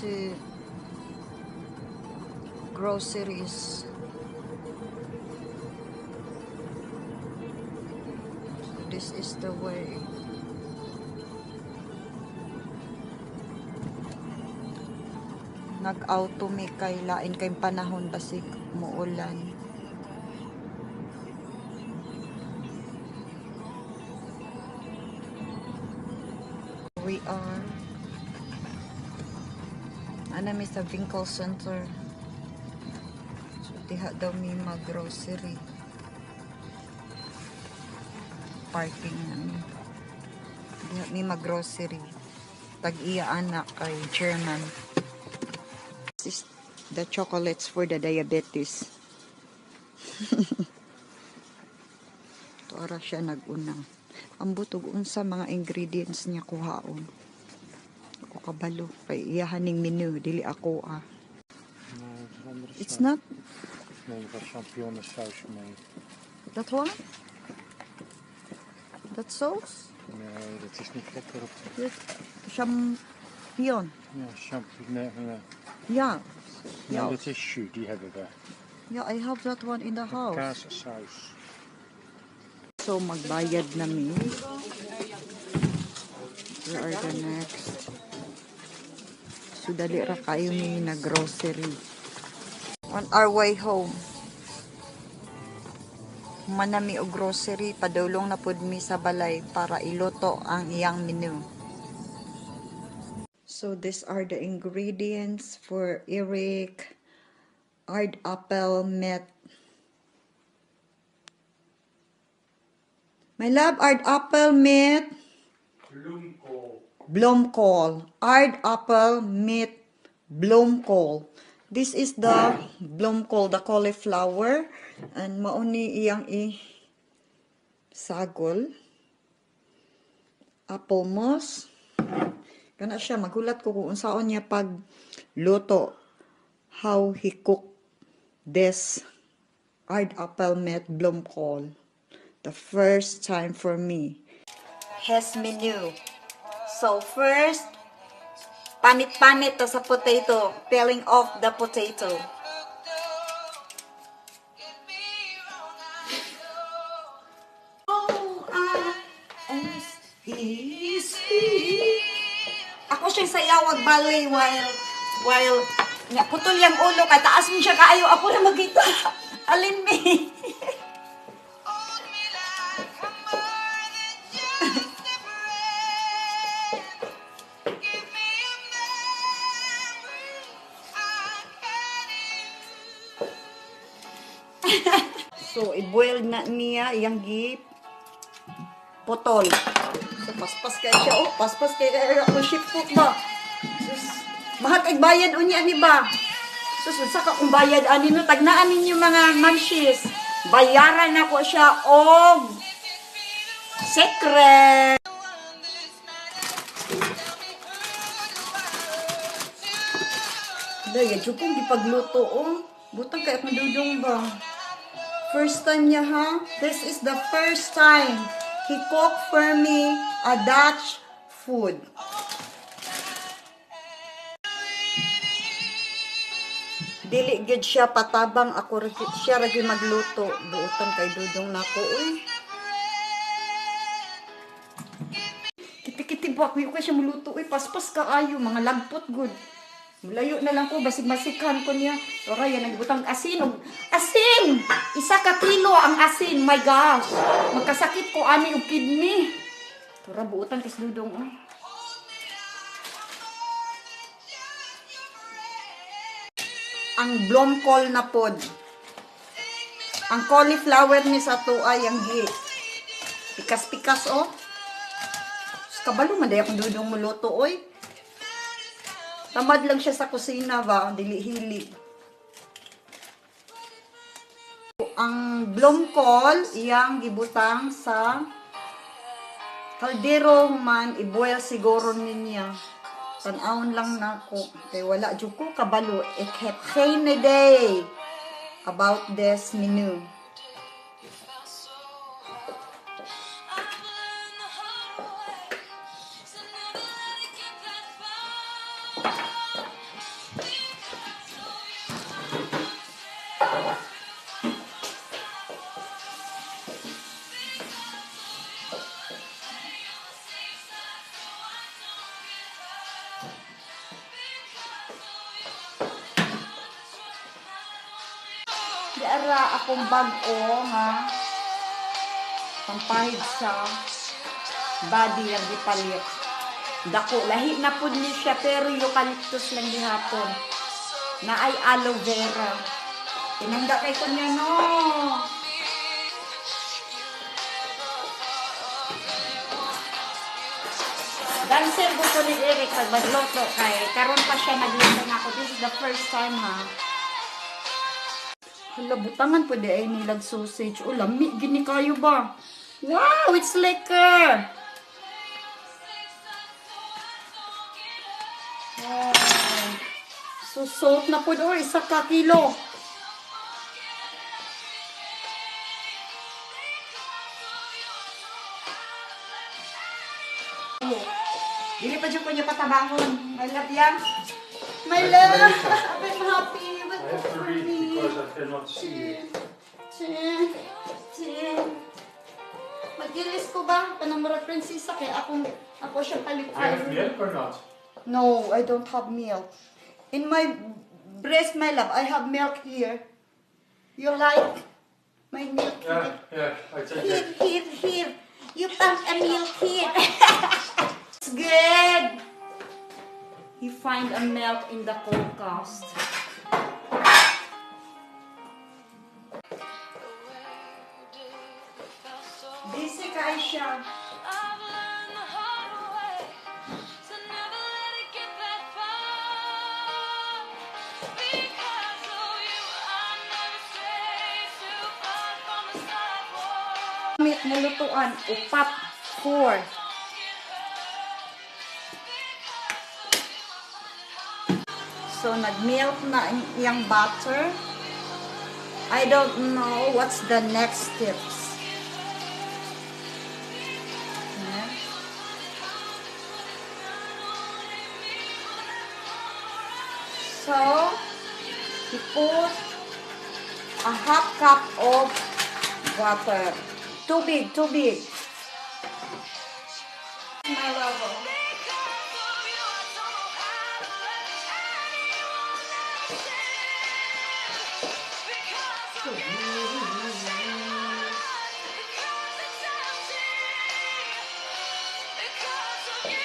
to groceries. So this is the way. Nag-auto mi kay lain kay panahon basig muulan. We are ana mi sa winkelcentrum. So diha daw mi mag-grocery. Parking na mi. Diha mi mag-grocery. Tag-iya ana kay German. This is the chocolates for the diabetes. Tuara siya nag-una. Ambot og unsa mga ingredients niya kuhaon. Ako kabalo kay iyahan ning menu dili ako ah. Nee, het is een andere It's saus. Not Nee, er was champignonsaus mee. That one? That sauce? Nee, dat is niet lekker op de... Yes. Champignon. Ja, champignon. Nee, Ja. nee, Ja. Dat is jus, die hebben we. Yeah, I have that one in the house. Kaassaus. So magbayad na mi. We are the next. So dali ra kayo mi na grocery. On our way home. Manami og grocery, padulong na pud mi sa balay para iluto ang iyang menu. So these are the ingredients for Eric aardappel met. My love, aardappel met Bloemkool. Bloemkool. Aardappel met bloemkool. This is the bloemkool, the cauliflower. And mauni iyang i sagol. Apple mos. Kana siya, magulat ko kung unsaon niya pag luto. How he cook this aardappel met bloemkool. The first time for me. His menu. So first, panit-panit ta sa potato, peeling off the potato. O I S E C. Ako siyang sayawag ballet while nga putol yang ulo kay taas mo siya kaayo, ako na magita. Alin mi. So, i-boil na niya iyang gi putol. So, paspas kay siya. Oh, paspas kay ako ship cook ba? Sus, mahal kay bayad unya ni ba? Sus, unsa ka kung bayad ani no? Tagnaan ninyo, mga mamshis. Bayaran nako siya og secret. Dahil, jud kong gipagluto, oh. Butang kay akong dudong ba? First time niya, ha? This is the first time he cooked for me a Dutch food. Dili gid siya patabang, ako ra siya ra gyud magluto. Buotan kay dudong nako, uy. Kiti-kiti ba kuy siya muluto, uy, paspas kaayo, mga lagpot gud. Mulayo na lang ko basig masikhan ko niya. Tora yan nagbutang asin og asin. 1 ka kilo ang asin. My gosh. Magkasakit ko ani og kidney. Tora, buotan kay dudong, oh. Ang blomkool na pod. Ang cauliflower ni sa tuay ang gi. Pikas-pikas, oh. Kabalo man day akong dudong muluto, oy. Tamad lang siya sa kusina ba, dili hilig. Ang blomkool iyang gibutang sa kaldero man i-boil siguro niya. Tan-awon lang nako kay wala jud ko kabalo. Ik heb geen idee about this menu. Di ara akong bag-o nga pampahid sa body ang gipalit. Dako, lahi na pud ni siya pero eucalyptus lang gihapon. Na ay aloe vera. Tinangga kay ko niya, no. Dancer ko ni Eric pag magluto kay karon pa siya nagluto na ako. This is the first time, ha. Hala, butangan pwede ay nilag sausage. O, lami, gini kayo ba? Wow, it's lekker! Wow. So, salt na po. Oh, 1 ka kilo. Dili pa dyan ko niya patabangon. My love, yan. My love, I'm happy. You will I cook have to for read me. Because I cannot see it. Chin, chin. Magilis ko ba? Kanang murag prinsesa kay akong ako siya palit. Do you have milk or not? No, I don't have milk. In my breast, my love, I have milk here. You like my milk here? Yeah, I take Here, it. Here, here. You pump a milk here. It's good. You find a milk in the cold. Busy ka siya. I've learned the hard way to never let it get that far. Because of you, I never stray too far from the sidewalk. Gamit na lutuan, upat, four. So, nag-melt na ang iyang butter. I don't know what's the next steps. Yeah. So, he put a half cup of water. Too big, too big. My level. Because of you, I don't know how to let anyone else in. Because of you, because it's empty. Because of you,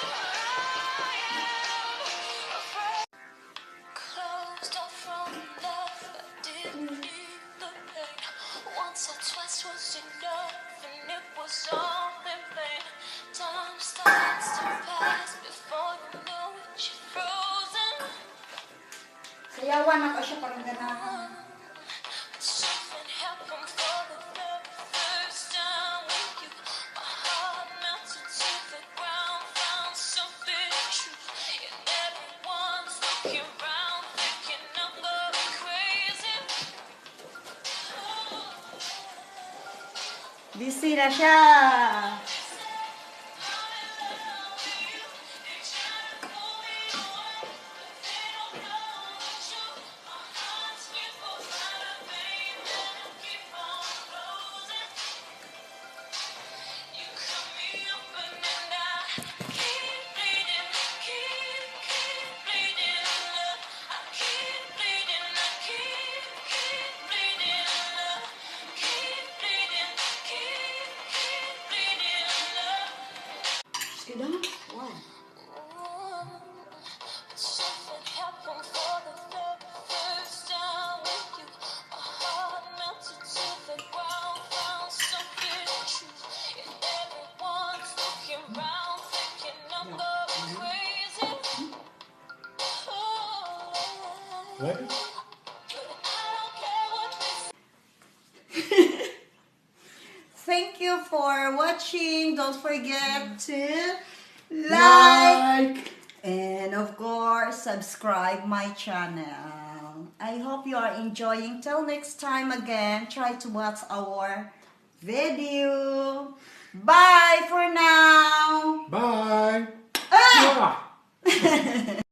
I am afraid. Closed off from love, I didn't need the pain. Once or twice was enough, and it was all in vain. Time starts to pass before you know it, you're frozen. Sayawan ako siya parang ganahan. Something happened for the very first time with you. My heart melted to the ground, found something true. And everyone's looking round, thinking I'm going crazy. Oh. Busy na siya. Sige na. Wow. Something happened for the very first time with you. My heart melted to the ground, found something true. And everyone's looking round, thinking I'm going crazy. Oh, Lekker? But I don't care what they Thank you for watching. Don't forget to like and, of course, subscribe my channel. I hope you are enjoying. Till next time again, try to watch our video. Bye for now. Bye! Ah! Ja!